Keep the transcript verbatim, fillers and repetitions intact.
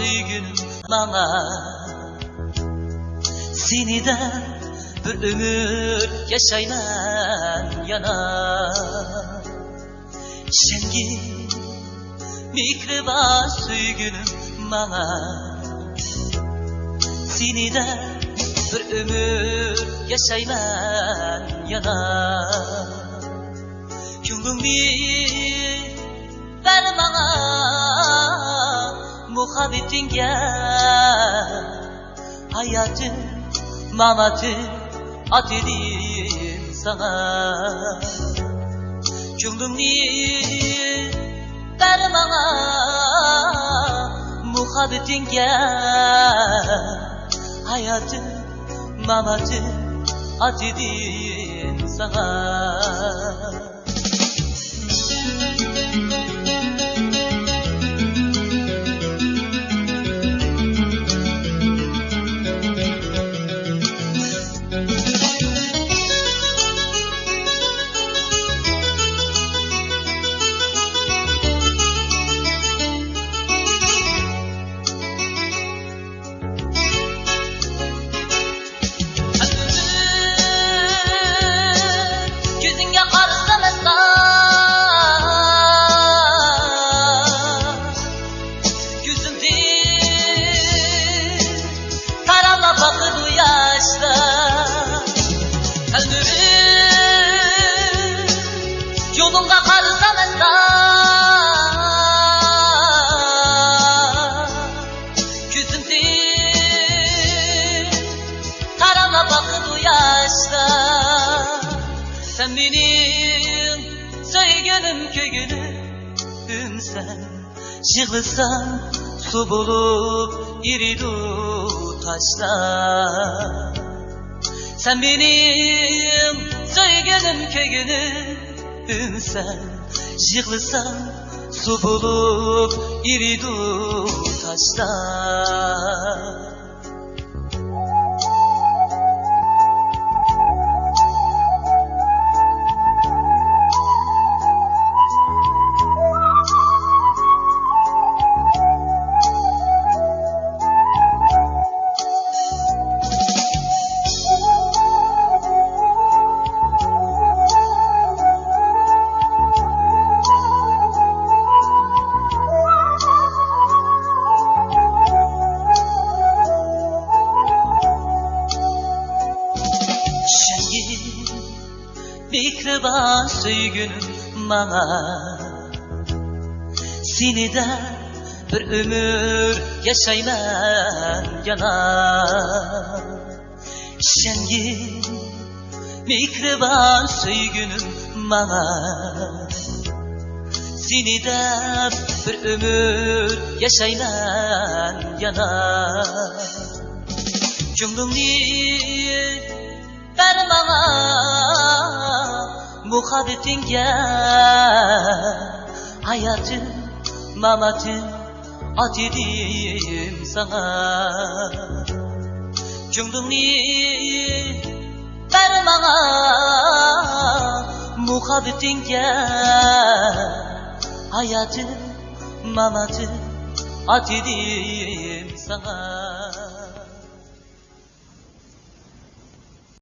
سۆيگۈنۈم ماڭا، سېنى دەپ بىر ئۆمۈر ياشايمەن يەنە. ئىشەنگىن، مېھرىبان سۆيگۈنۈم ماڭا، سېنى دەپ بىر ئۆمۈر ياشايمەن يەنە. كۆڭلۈڭنى بەر ماڭا، مۇھەببىتىڭگە. ھاياتىم، ماماتىم ئاتىدىم ساڭا. كۆڭلۈڭنى بەر ماڭا، مۇھەببىتىڭگە. ھاياتىم، ماماتىم ئاتىدىم ساڭا. كۆزۈڭگە قارىسام ئەسلا، كۆزۈمدىن تاراملاپ ئاقىدۇ ياشلار. تەلمۈرۈپ يولۇڭغا قارىسام ئەسلا، كۆزۈمدىن تاراملاپ ئاقىدۇ ياشلار. سەن مېنىڭ سۆيگۈنۈم، كۆيگۈنۈمسەن. يىغلىسام سۇ بولۇپ ئېرىيدۇ تاشلار. سەن مېنىڭ سۆيگۈنۈم، كۆيگۈنۈمسەن. يىغلىسام سۇ بولۇپ ئېرىيدۇ تاشلار. ئىشەنگىن، مېھرىبان سۆيگۈنۈم ماڭا، سېنى دەپ بىر ئۆمۈر ياشايمەن يەنە. ئىشەنگىن، مېھرىبان سۆيگۈنۈم ماڭا، سېنى دەپ بىر ئۆمۈر ياشايمەن يەنە. كۆڭلۈڭنى بەر ماڭا، مۇھەببىتىڭگە. ھاياتىم، ماماتىم ئاتىدىم ساڭا. كۆڭلۈڭنى بەر ماڭا، مۇھەببىتىڭگە. ھاياتىم، ماماتىم ئاتىدىم ساڭا.